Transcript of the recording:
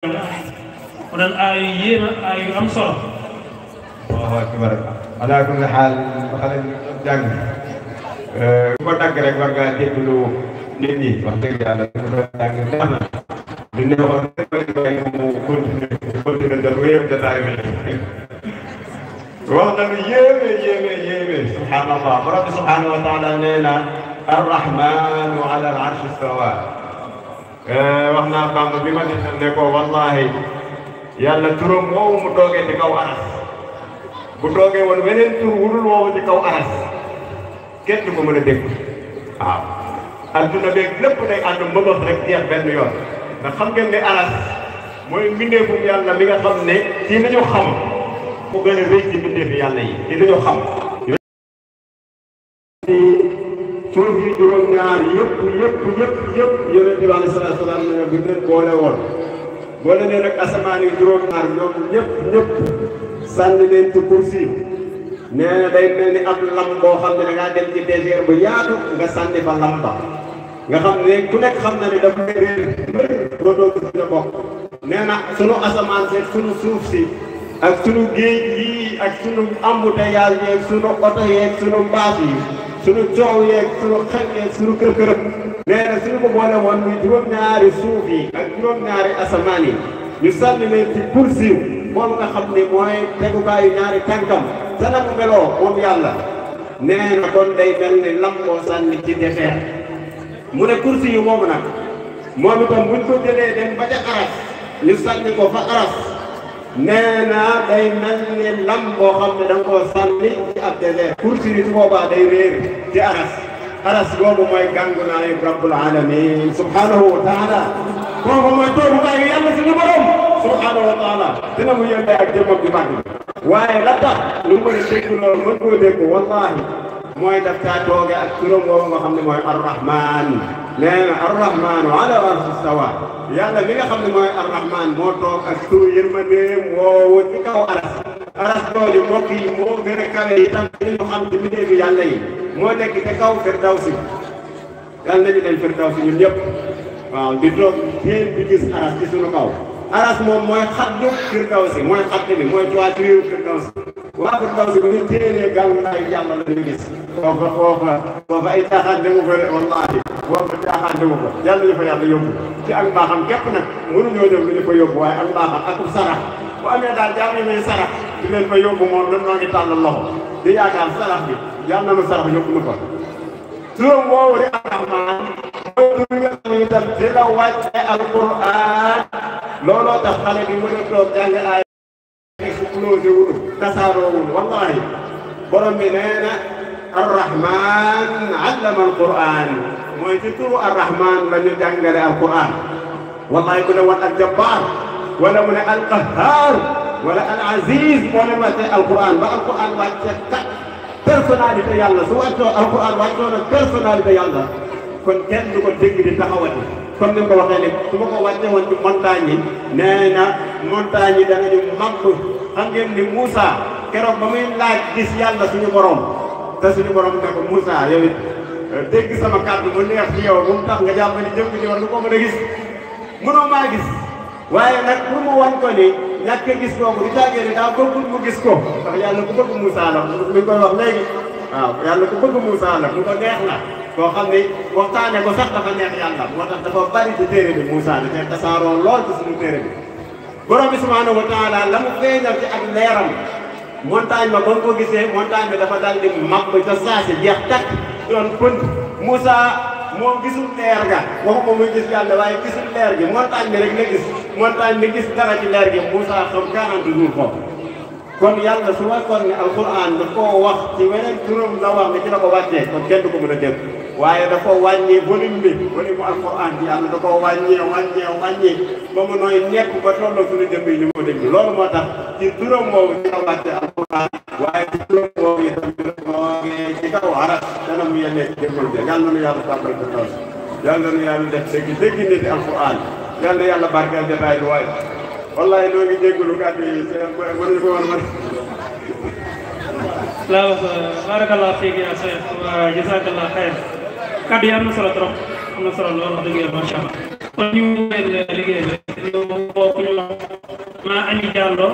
mu doon aay yu yéeme aay yu am solo. waaw akbar ala kulli xaal xale bi jàng ku ko dagg rek war ngaa déglu nit ñi wax dëgg yàlla su ko jàng neex na di neexoon rek bay mu continuer da wéyam jotaay bi wax na lu yéeme subhanallah borom bi subhanahu wa taala nee na arrahmanu ala al arshi istawa wax naa Bamba bi ma ne ko wallahi yàlla turam woowu mu toogee ci kaw aras bu toogee woon weneen tur wudul woowu ci kaw aras kenn du ko mën a dégg waaw adduna beeg lépp day ànd mbëbëx rek jeex benn yoon ndax xam ngeen ne aras mooy mbindeefum yàlla mi nga xam ne ci li ñu xam ku gën a rëy ci mbindeefi yàlla yi ci li ñu xam suuf yi juróom-ñaar yëpp yonent bi alayhi salaatu salaam ne bi leen boole woon boole leen rek asamaan yi juróom-ñaar ñoom ñëpp sànni leen ci kursi nee na day mel ni ab lam boo xam ne da ngaa dem ci désert bu yaatu nga sànni fa lam ba nga xam ne ku nekk xam na ne dafa réer dootoo gis na bokk nee na sunu asamaan seeg sunu suuf si ak sunu géej yi ak sunu embouteillage yeeg sunu oto yeeg sunu mbaas yi sunu coow yeeg sunu xel yeeg sunu kër nee na suñu ko boole woon muy juróom-ñaari suuf yi ak juróom-ñaari asamaan yi ñu sànni leen ci kursi moom nga xam ne mooy tegukaayu ñaari tànkam sa na mu meloo moom yàlla nee na kon day mel ni lam boo sànni ci defeer mu ne kursi yi moomu nag moom itam buñ ko jëlee dem ba ca aras ñu sànni ko fa aras nee na day mel ni lam boo xam ne da nga koo sànni ci ab désert kursi yi su boobaa day réer ci aras boobu mooy gàngu naayu rabbul alamin subhanahu wa taala boobu mooy toogukaayu yàlla suñu borom subhanahu wa taala dina mu yëndee ak jëmmam bi màgg waaye la tax lu mën a dégg loolu mën koo dégg wallahi mooy daf caa tooge ak turam boobu nga xam ne mooy arrahman nee na arrahmanu ala arshi stawa yàlla mi nga xam ne mooy arrahman moo toog ak turu yërmandeem woowu ci kaw aras jooju mbokk yi moo gën a kawe itam ñu xam ci mbindeefi yàlla yi moo nekk te kaw firdawsi yàlla nañu leen firdawsi ñun ñëpp waaw di toog teen di gis aras ci suñu kaw aras moom mooy xaddu firdawsi mooy xadd bi mooy toiture firdawsi waa firdawsi bu ñu téenee gàngaayu yàlla la ñu gis foofa ay caaxaan demu fa wallahi foofa caaxaan demu fa yàlla ñu fa yàlla yóbbu ci ak mbaaxam képp nag mënuñoo dem lu ñu fa yóbbu waaye ak mbaaxam ak sarax bu amee daal jaar nañ leen sarax di leen fa yóbbu moom dañ noo ngi tàllal loxo di yaakaar sarax bi yàlla na nu sarax yóbbu nu fa turam woowu di arrahman mooy tur nga xam ne itam di la wàcce alquran looloo tax xale bi mën a toog jàng aay explosé wul tasaaroo wul wallahi borom bi nee na arrahman allama alquran mooy ci turu arrahman la ñu jàngale alquran wallahi ku ne woon ak jabbaar wala mu ne alqahar wala al aziz moo leen wàcce alquran ba alquran wàcce kat personnalité yàlla su wàccoo alquran wàccoo na personnalité yàlla kon kenn du ko dégg di taxawati comme ni nga ko waxee ne su ma ko wàcce woon ci montagne yi nee na montagne yi danañu màgg xam ngeen ni Moussa keroog ba muy laaj gis yàlla suñu borom te suñu borom ne ko Moussa yow it dégg sama kàddu mu neex ci yow bu mu tax nga jàpp ni jëm ci war lu ko mën a gis mënoo maa gis waaye nag pour mu wan ko ni ñàkk a gis kooku du caagee ni daa bëggul mu gis ko ndax yàlla ku bëgg Moussa la mi koy wax léegi waaw yàlla ku bëgg Moussa la mu ko neex la koo xam ni waxtaane ko sax dafa neex yàlla moo tax dafa bari ci téere bi Moussa da cee tasaaroo lool ci suñu téere bi borom bi subhanahu wa taala la mu feeñal ci ak leeram montagne ba ba nga ko gisee montagne bi dafa dal di màbb ca saasi jeex takk doon pënd Moussa moom gisul leer ga waxuma muy gis yàlla waaye gisul leer gi montagne bi rek la gis montagne bi gis dara ci leer gi Moussa xam 40 jours foofu kon yàlla su waxoon ne alquran daf koo wax ci weneen turam la wax ne ci la ko wàccee kon kenn du ko mën a dégg waaye dafa wàññi volume mu alquran bi yàlla da koo wàññee ba mu nooy nekk ba tolloo suñu jëmm yi ñu ko dégg loolu moo tax ci turam boobu ci la wàcce alquran waaye ci turam boobu itam ci kaw aras dana mu yennee ci jëmmal bi yàlla na nu yàlla tàmbal ko tool yàlla na nu yàlla def dégg nit alquran yàlla na yàlla barkeel détail bi waaye wallahi noo ngi jégalu kàddu yi mënuñu ko woon man la barakallah fiik ya Cheikh wa jazakallah xayr kàddu yi am na solo trop am na solo lool wax dëgg yàlla macha allah kon ñu ngi liggéey bi ñu bokk ñu maa Ami Diallo